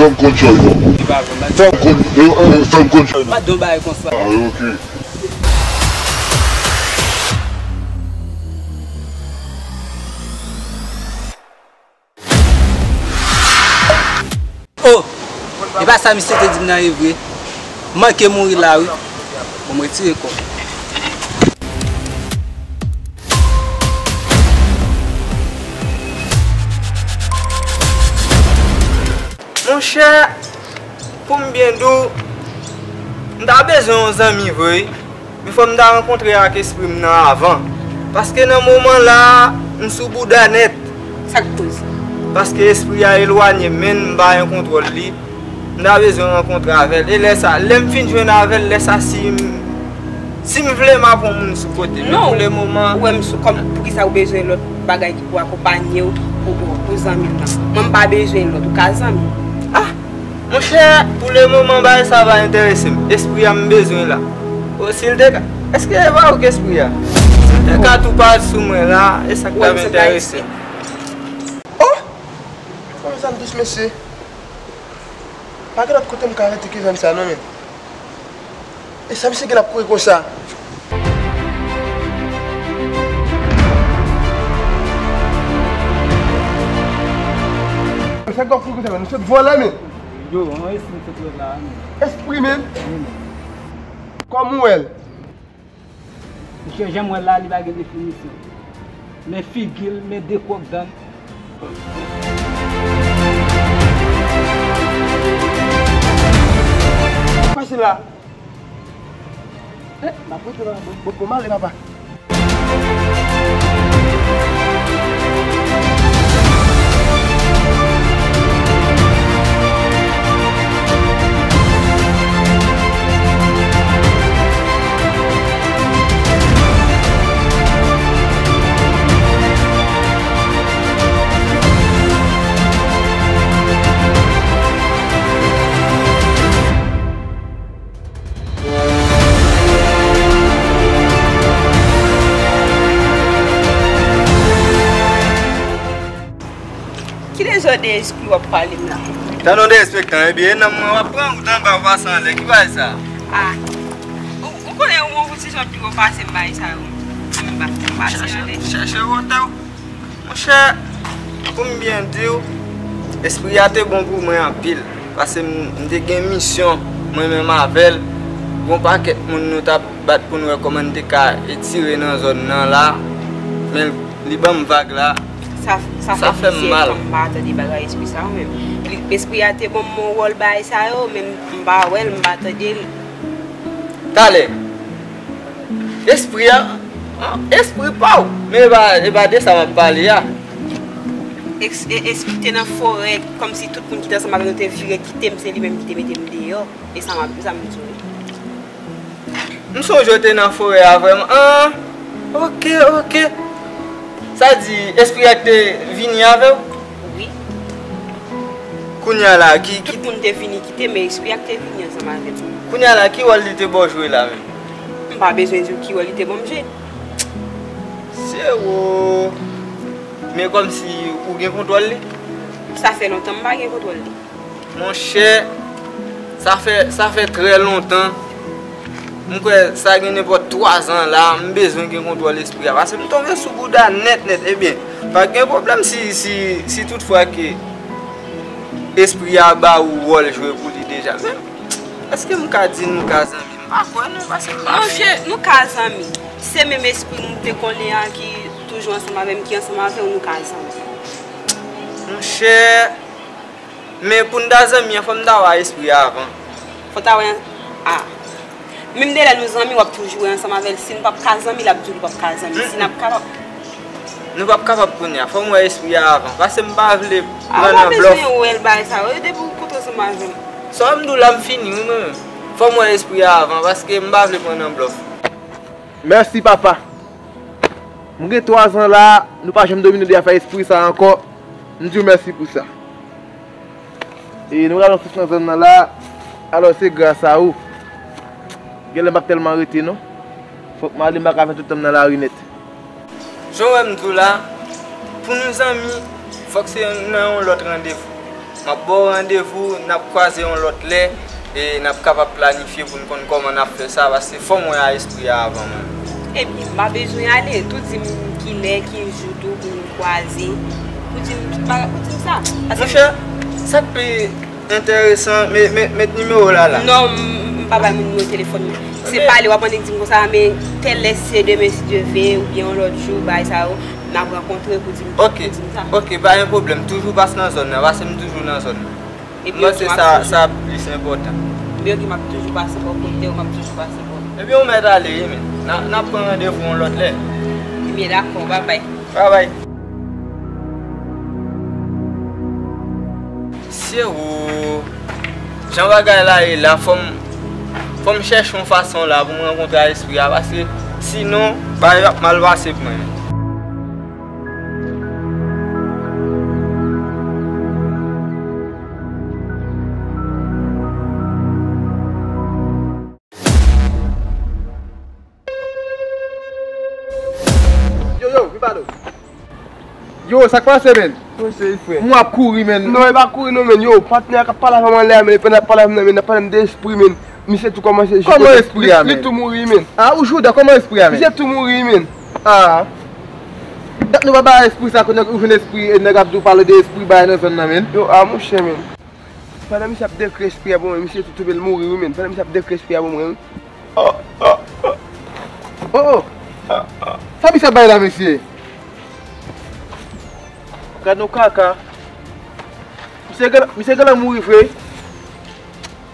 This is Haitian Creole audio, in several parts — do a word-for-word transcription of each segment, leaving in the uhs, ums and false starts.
Fè m konn chay non. Li pa konn bagay. Fè m konn, eh, eh, fè m konn chay non. Pa don bagay konsa. Ah, ok. Oh! E pa sa misye te di m nan ye vre. M manke mouri la wi. Bon, m retire kò m. Monchè, pou m byen di w, m ta bezwen yon zanmi vre wi. Men fò m ta rankontre ak espri m nan avan. Paske nan moman la a, m sou bouda nèt. Sa k koz? Paske espri a elwanye m, men m pa gen kontwòl li. M ta bezwen rankontre avè l. E lè sa, lè m fin jwenn avè l, lè sa si m, si m vle, m ap yon moun sou kote. Men pou le moman. Ou wè m sou kòm, poukisa ou bezwen lòt bagay ki pou akonpanye w pou, pou, pou zanmi m nan? Mwen, m pa bezwen lòt, ou ka zanmi m. Ah! Monchè, pou le moman, bagay sa pa enterese m. Espri a m bezwen la. O, si l te ka, èske e pa ou k espri a? Si l te ka tou pase sou mwen la, e sa k t ap enterese m. Oh! Kòman sa m dous, mesye? Pa gen lòt kote m ka rete ke zòn sa, non, men. E sa misye gen l ap kouri konsa? Sa k ap kouri konsa, men? Nou sot vòlè, men. Yo, yon espri sot wè la, men. Espri, men? Wi, men. Kòman w wè l? Misye, jan m wè l la, li pa gen definisyon. Men figi l, men de kwòk dan l. Pase la. Eh, m ap rete la, bon, bon, bon, m ale, papa. Ki dezòd de espri w ap pale m la? Tann yon derespektan, ebyen, e nanm mwen w ap pran, ou t anba, ou pase anlè, ki bagay sa? Ah, ou, ou konnen ou, ou ti jan pi wo pase m bagay sa yo. M pa pase anlè. Chèche wotè w. Monchè, pou m byen di w, espri a te bon pou mwen anpil, paske m, m te gen misyon, mwen menm avè l, gon pakèt moun nou t ap bat pou n wè kòman n te ka etire nan zòn nan la, men li ban m vag la, sa, sa fè m mal. Sa fè plizyè tan m pa tande bagay espri sa yo menm. Li, espri a te ban m yon wòl bagay sa yo, men m pa wè l, m pa tande l. Talè. Espri a, an, espri pa w. Men e pa, e pa de sa m ap pale a. Ex-, e, espri te nan forè, kòmsi tout moun ki te ansanm avè nou te vire kite m, se li menm ki te mete m deyò. E sa m ap, sa m di w. M sonje w te nan forè a vrèman. An, ok, ok. Sa di, espri a te vini avè w? Wi. Kounye a la, ki, ki... Tout moun te vini kite, men espri a te vini ansanm avè m. Kounye a la, ki wòl li te ba w jwe la menm? M pa bezwen di w ki wòl li te ban m jwe. Sewo. Men kòmsi ou gen kontwòl li? Sa fè lontan m pa gen kontwòl li. Monchè, sa fè, sa fè trè lontan. M kwè sa gen nenpòt twa zan la, m bezwen gen kontwòl espri a. Paske m tonbe sou bouda nèt, nèt. Ebyen, pa gen pwoblèm si, si, si toutfwa ke espri a ba ou wòl jwe pou li deja. Men, èske m ka di nou ka zanmi? M pa kwè non, paske m pa... Monchè, nou ka zanmi. Se menm espri m te konnen an ki toujou ansanm avè m, ki ansanm avè w, nou ka zanmi. Monchè, men pou n ta zanmi an, fò m ta wè espri a avan. Fò w ta wè an, a. Menm de lè nou zanmi, w ap toujou wè ansanm avè l. Si n p ap ka zanmi, l ap di w li p ap ka zanmi. Si n ap kapab. Nou p ap kapab kounye a. Fò m wè espri a avan. Paske m pa vle pran nan blòf. A, ou pa bezwen wè l bagay sa yo. Depi w kontre ansanm avè m. Sa w wè m di w la, m fini, wi, mwen menm. Fò m wè espri a avan, paske m pa vle pran nan blòf. Mèsi, papa. M gen twa zan la, nou pa janm domine de afè espri sa ankò. M di w mèsi pou sa. E nou pral nan sous nan zòn nan la, alò se gras a ou. Genlè m p ap tèlman rete non. Fòk m ale, m pa ka fè tout tan m nan lari nèt. Jan w wè m di w la, pou nou zanmi, fòk se nan yon lòt randevou. M ap ba w randevou, n ap kwaze yon lòt lè, e n ap kapab planifye pou n konn kòman n ap fè sa, paske fò m wè a espri a avan mwen. Ebyen, m pa bezwen ale, tou di m kilè, ki jou tou pou nou kwaze. Tou di m tout bagay, tou di m sa. Paske Monchè, sa k pi enteresan, me, me, met nimewo w la la. Non, m, m pa bay moun nimewo telefòn mwen. Se pale, w ap annik di m konsa, men tèl lè, si se demen, si Dye ve, oubyen yon lòt jou, bagay sa yo, n ap rankontre pou di m, Ok, pou di m sa. Ok, pa gen pwoblèm. Toujou pase nan zòn nan, paske m toujou nan zòn nan. Epi M panse sa, sa plis enpòtan. Epi ok, m ap toujou pase bò kote w, m ap toujou pase bò. Epi ou mèt ale, wi, men. N a, n ap pran randevou yon lòt lè. Ebyen, dakò, babay. Babay. Sero, jan bagay la ye la, fò m, fò m chèche yon fason la pou m rankontre a espri a, paske sinon, bagay ap mal pase pou mwen. Yo, yo, Vivado. Yo, sa k pase, men? Kòman se, frè? M w ap kouri, men. Non, e pa kouri, non, men. Yo, patnè a k ap pale avè m anlè a, men, pandan l ap pale avè m nan, men, l ap pale m de espri, men. Misye tou kòmanse jete. Kòman espri a, men? Li tou mouri, men. A, ou Jouda, kòman espri a, men? Misye tou mouri, men. A. Dat nou pa bay espri sa, kounye a ou jwenn espri, e nèg ap di w pale de espri bay nan zòn nan, men. Yo, a, monchè, men. Pandan misye ap dekri espri a pou mwen, misye tou twouve l mouri, wi, men. Pandan misye ap dekri espri a pou mwen, wi. Oh, oh. Sa misye ap bay la, mesye? Gad yon kaka. Misye genlè, misye genlè mouri vre.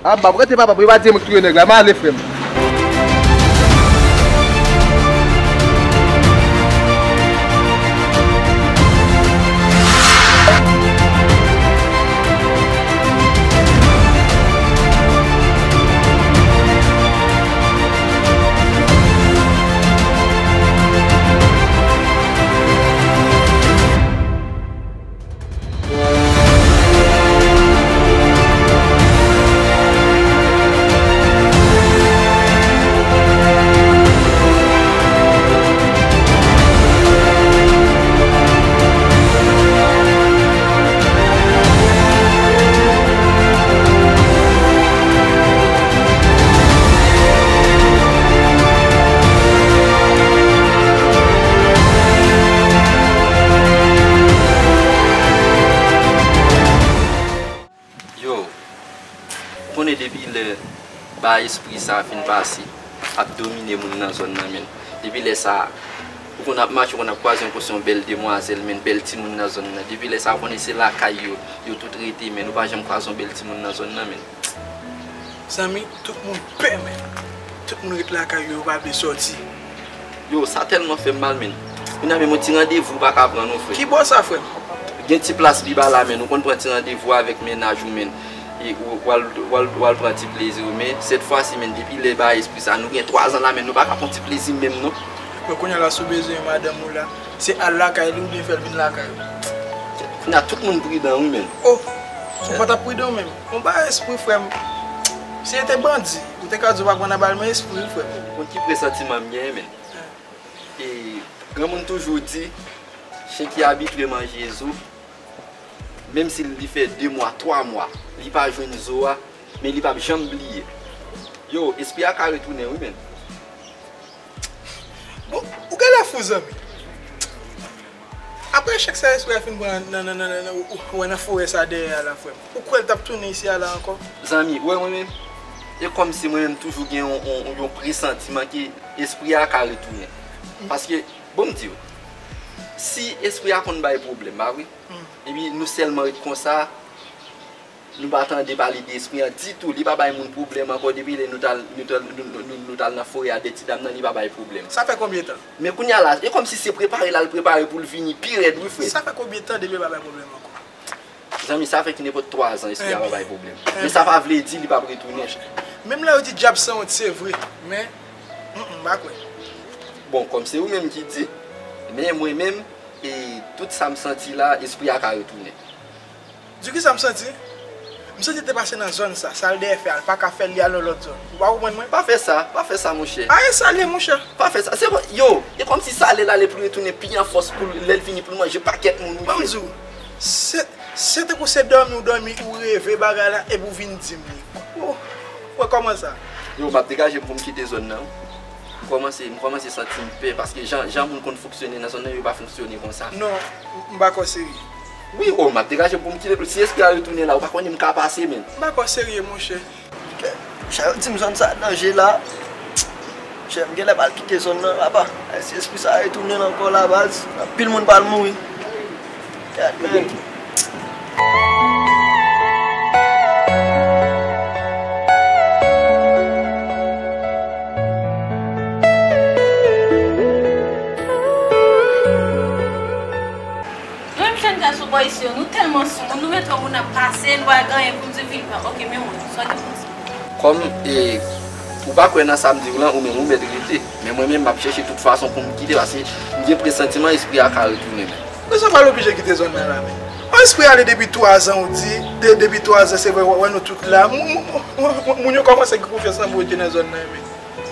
A, bab, rete, papa, pou yo pa di mwen ki touye nèg la. M ale, frè m. Yo, ou konnen depi lè ba espri sa a fin pase, ap domine moun nan zòn nan, men. Depi lè sa a, ou konn ap mache, ou konn ap kwaze ankò se yon bèl demwazèl, men, bèl timoun nan zòn nan. Depi lè sa a, ou konnen se lakay yo, yo tout rete, men. Ou pa janm kwaze yon bèl timoun nan zòn nan, men. Zanmi, tout moun pè, men. Tout moun ret lakay yo, yo pa vle sòti. Yo, sa tèlman fè m mal, men. Kounye a menm yon ti randevou ou pa ka pran non, frè. Ki bò sa, frè m? Gen ti plas pi ba la, men. Ou konn pran ti randevou avèk mennaj ou, men. E ou, ou al, ou al, ou al pran ti plezi w, men sèt fwa si, men, depi lè ba espri sa, nou gen twa zan la, men, nou pa ka pran ti plezi menm, non. Frè, kounye a la, si w bezwen madanm ou la, se al lakay li oubyen fè l vin lakay ou. Kounye a tout moun pridan, wi, men. Oh, si w pa t ap pridan w menm. Yon bagay espri, frè m. Si se te bandi, ou te ka di w pa konn anba l, men espri, wi, frè m. Ou konn ki presantiman m genyen, men? E granmoun toujou di, chen ki abitye manje zo, menm si li fè de mwa, twa mwa, li pa jwenn zo a, men li p ap janm bliye. Yo, espri a ka retounen, wi, men. Bon, ou genlè fou, zanmi. Apre echèk sa espri a fin pran nan, nan, nan, nan, nan, ou, ou, nan forè sa dèyè a la, frè m. Ou kwè l t ap tounen isi a la ankò? Zanmi, ou wè mwen menm, e kòmsi mwen menm toujou gen yon, yon, yon presantiman ke espri a ka retounen. Paske, bon, m di w, si espri a konn bay pwoblèm, pa vre? Epi nou sèlman ret konsa, nou pa tande pale de espri an ditou. Li pa bay moun pwoblèm ankò depi lè nou t al, nou t al, nou, nou, nou, nou t al nan forè a de ti dam nan, li pa bay pwoblèm. Sa fè konbyen tan? Men kounye a la, e kòmsi se prepare l al prepare pou l vini pi rèd, wi, frè. Sa fè konbyen tan depi l pa bay pwoblèm ankò? Zanmi, sa fè ki nenpòt twa zan espri a pa bay pwoblèm. Men sa pa vle di li p ap retounen. Menm lè yo di dyab sanwont, se vre. Men, mm, mm, m pa kwè. Bon, kòm se ou menm ki di, men mwen menm, e tout sa m santi la, espri a ka retounen. Di kisa m santi? M santi te pase nan zòn sa, sa l dèyè fè a, l pa ka fè l, li al nan lòt zòn. Ou pa konprann mwen? Pa fè sa, pa fè sa, monchè. Ayen sale, monchè. Pa fè sa. Se bon, yo, e kòmsi sale l ale pou l retounen pi an fòs pou l, lè l vini pou l manje pakèt moun, wi. Ban m di w, se, Se tankou se dòmi ou dòmi, ou reve bagay la, epi ou vin di m li. Ou wè kòman sa? Yo, m ap degaje m pou m kite zòn nan. M kòmanse, m kòmanse santi m pè, paske jan, jan moun konn fonksyone nan zòn nan, yo pa fonksyone konsa. Non, m, m pa kwè w serye. Wi, o, m ap degaje m pou m kite l. Si espri a retounen la, ou pa konnen m ka pase, menn. M pa kwè w serye, monchè. Sa yo di m zòn sa danje la. Chè, m genlè pral kite zòn nan, papa. Si espri sa retounen ankò la, baz, anpil moun pral mouri. Gad, men. Nou menm jèn gason bò isi yo, nou tèlman soumoun, nou met yon moun ap pase, nou pa gen anyen pou n di, vin pran. Oke, men mwen, sa w gen pou m di? Kòm, e, ou pa kwè nan sa m di w lan, ou menm ou mèt rete. Men mwen menm, m ap chèche tout fason pou m kite, paske m gen presantiman espri a ka retounen, men. Men sa w pral oblije kite zòn nan la, men. Yon espri ale depi twazan, ou di, de, depi twazan, se vre, wè, wè nou tout la. Moun, moun, moun, moun, moun yo kòmanse gen konfyans nan mwen rete nan zòn nan, men.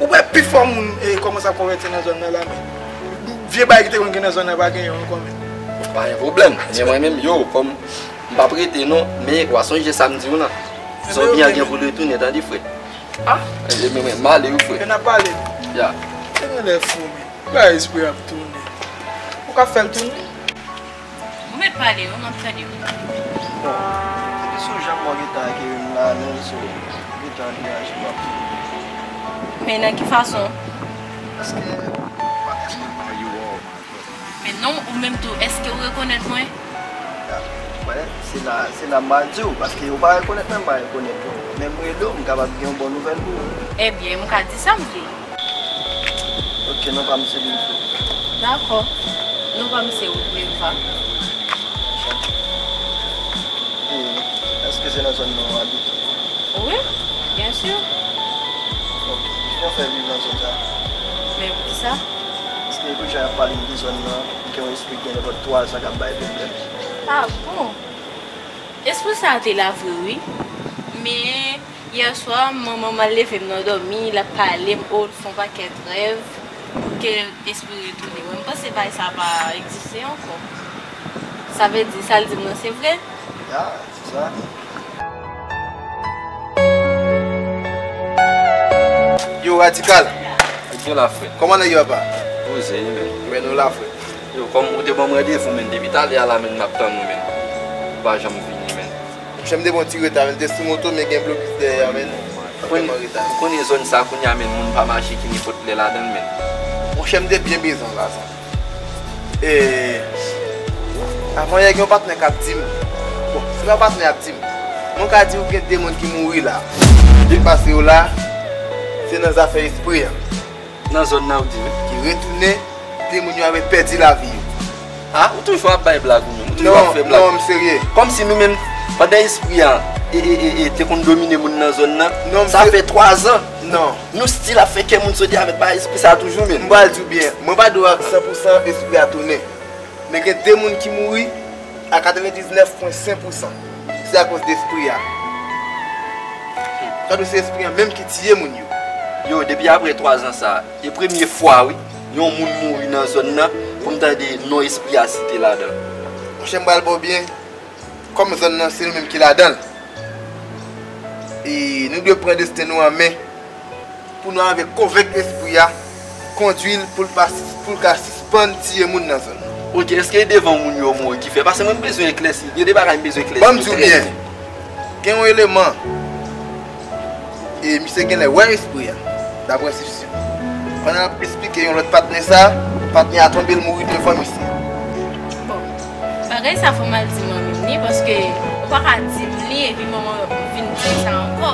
Ou wè pifò moun, e, kòmanse ap konvèti nan zòn nan la, men vye bagay ki te konn gen nan zòn nan pa genyen ankò, men. Pa gen pwoblèm. Men mwen menm, yo, kòm m p ap rete non, men w a sonje sa m di w lan. Zòmi an gen pou l retounen, tande, frè. A, e, men mwen, m ale wi, frè. E n ap pale. Ya. E gen lè fou, men. Bagay espri ap tounen. Ou ka fè l tounen? Ou mèt pale wi, m ap tande w. Bon, se te sou jan mwen gentan ak Erin la, menm si w gentan an deranje m ap tande. Men nan ki fason? Èske, èske mwen you all my brother? Men non, ou menm tou, èske w rekonèt mwen? Mwen, se la, se la m pral di w, paske ou pa rekonèt mwen, m pa rekonèt ou. Men m rele w, m kapab gen yon bon nouvèl pou ou. Ebyen, m ka di sa m vle. Ok, non pa m se Lilva. Dakò. Non pa m se Lilva. E èske se nan zòn nan w abite? Wi, byen si. Ok. Kijan w fè viv nan zòn sa? Men poukisa? Paske epi jan y ap pale m de zòn nan, m gen yon espri gen nenpòt twazan k ap bay pwoblèm. A bon? Espri sa a te la vre, wi. Men, yè swa, manman m al leve m nan dòmi, l ap pale m, o, l fè yon pakèt rèv pou ke espri retounen. Mwen, m panse bagay sa a pa egziste ankò. Sa vle di, sa l di m nan, se vre? Ya, se sa. Yo, Radikal. Kòman nèg yo, apa? Poze, wi, men. Men nou la, frè. Yo, kòm ou te ban m randevou, men, depi talè a la, men, m ap tann ou, men. Ou pa janm vini, men. Monchè, m te pran ti reta, men, m te sou moto, men gen blokis dèyè a, men. M konn, m konnen zòn sa a kounye a, men, moun pa mache ki nenpòt lè ladan l, men. Monchè, m te byen bezwen w la, sa. E, avan yè, gen yon patnè k ap di m, bon, se pa patnè ap di m, mwen ka di w gen de moun ki mouri la. Depi pase yo la, se nan zafè espri an. Nan zòn nan, ou di, wi. Ki retounen, de moun yo avèk pèdi lavi yo. A, ou toujou ap bay blag ou menm. Ou toujou ap fè blag. Non, non, m serye. Kòmsi nou menm, pandan espri a, e, e, e, e, te konn domine moun nan zòn nan, sa fè twazan. Non. Nou still ap fè kè moun sote avèk bagay espri sa toujou menm. M pral di w byen, mwen pa di w ak san pou san espri a tounen. Men gen de moun ki mouri a katrevendiznèf pwen senk pou san. Se akoz de espri a. Sa vle di se espri an menm ki tiye moun yo. Yo, depi apre twazan sa, e premye fwa, wi, yon moun mouri nan zòn nan, pou m tande non espri a site ladan l. Monchè, m pral ba w byen, kòm zòn nan se nou menm ki ladan l. E nou dwe pran desten nou an men, pou nou anvi konvenk espri a, kondui l pou l pa, pou l ka sispann tiye moun nan zòn nan. Ok, èske e devan moun yo mouri ki fè? Paske mwen m bezwen eklèsi, gen de bagay m bezwen eklèsi. Ban m di w byen, gen yon eleman, e misye genlè wè espri a, daprè sisyon. Pandan l ap esplike yon lòt patnè sa, patnè a tonbe, l mouri devan misye. Bon, bagay sa fò m al di manmi m li, paske ou pa ka di m li epi manman vin di m sa ankò.